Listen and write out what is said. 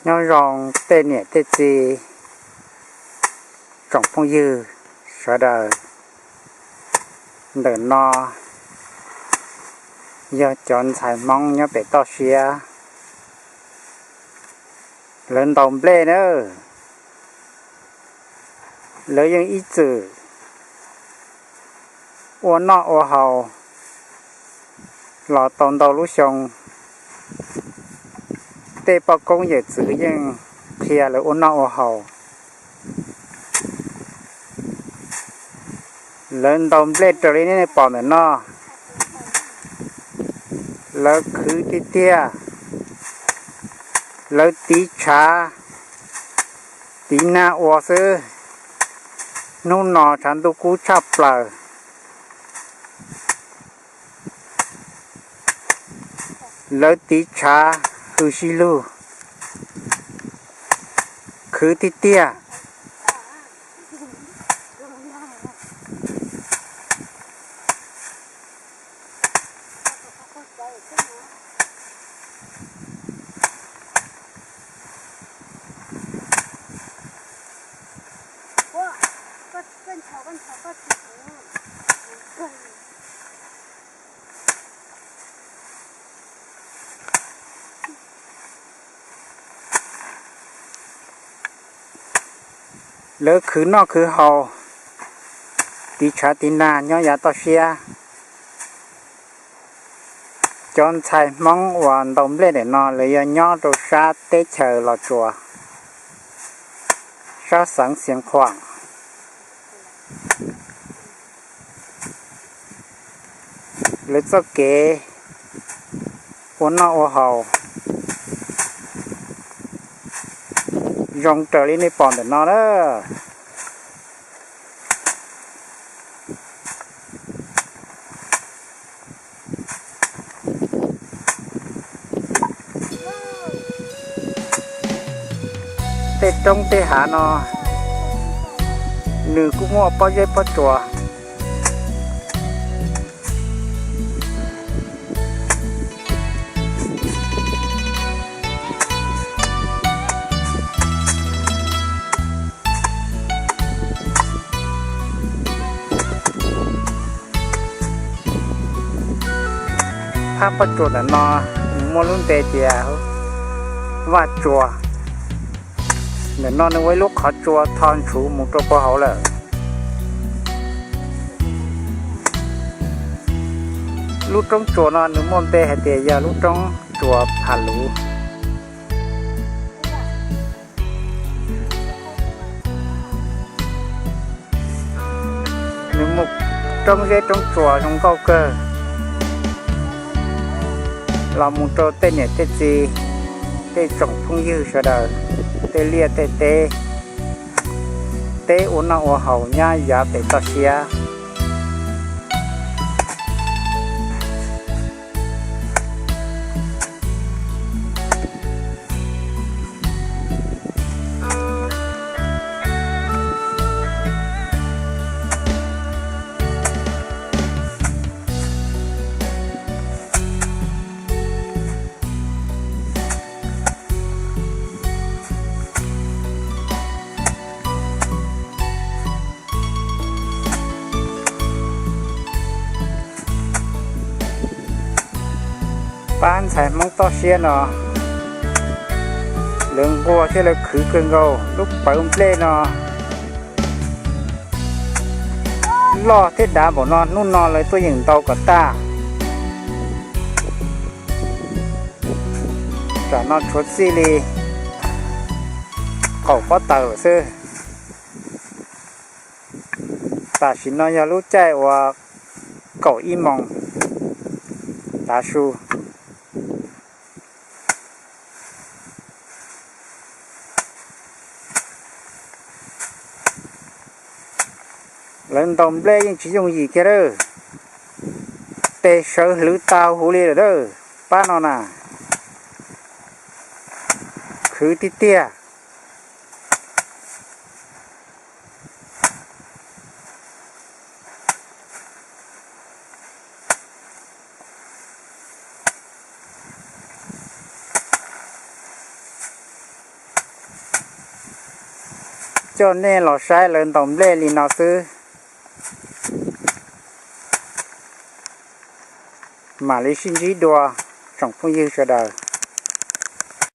Nyob zoo tej niam tej txiv, tsoom phooj ywg sawv daws. Ntawm no yog cov ntxhais Hmoob nyob pem toj siab, lawv ntaus nplej na. Lawv yeej ib txwm ua noj ua haus los tau ntau lub xyoo. Tej poj koob yawm txwv yeej qhia lawv ua noj ua haus. Lawv ntaus nplej raws li nej pom ntawm no. Lawv khwv tiag tiag. Lawv tiv tshav tiv nag ua xwb. Hnub no tshav ntuj kub tshaj plaws. Lawv tiv tshav hws sib lug, khwv tiag tiag. Lawv khwv noj khwv haus, tiv tshav tiv nag nyob yav toj siab. Cov ntxhais Hmoob uas ntaus nplej ntawm no lawv yog nyob rau sab teb chaws Los Tsuas, sab xeev Xiav Khuam. Lawv txoj kev ua noj ua haus zoo raws li nej pom ntawm no na. Tej roob tej hav no nws kuj muaj pob zeb pob tsuas. Phab pob tsuas ntawm no nws muaj lub npe tias Vaj Tsua. Ntawm no nws ua ib lub qhov tsua tho ntshuv mus rau puag hauv lawm. Lub roob tsuas no nws muaj npe hais tias yog lub roob tsuas Pham Luv. Nws muaj roob zeb roob tsuas zoo nkauj kawg. Los mus rau tej niam tej txiv, tej tsoom phooj ywg sawv daws, tej liaj tej teb, peb ua noj ua haus nyob yav pem toj siab. Pab ntxhais Hmoob toj siab no, lawv nquag thiab lawv khwv kawg nkaus. Lub pawv nplej no loj thiab dav npaum no, hnub no lawv tuaj yeem ntaus kom tag. Tam no tshuav txij li kaum pob tawm lawm xwb. Tam sim no yog lub caij uas kaum ib moos tav su. Lawv ntaus nplej yeej tsis yooj yim kiag lawm. Tes sawv hlwv tag huv li lawm lawm. Pab no na, khwv tiag tiag. Coj nej los saib lawv ntaus nplej li no xwb, mam li sib ntsib dua tsoom phooj ywg sawv daws.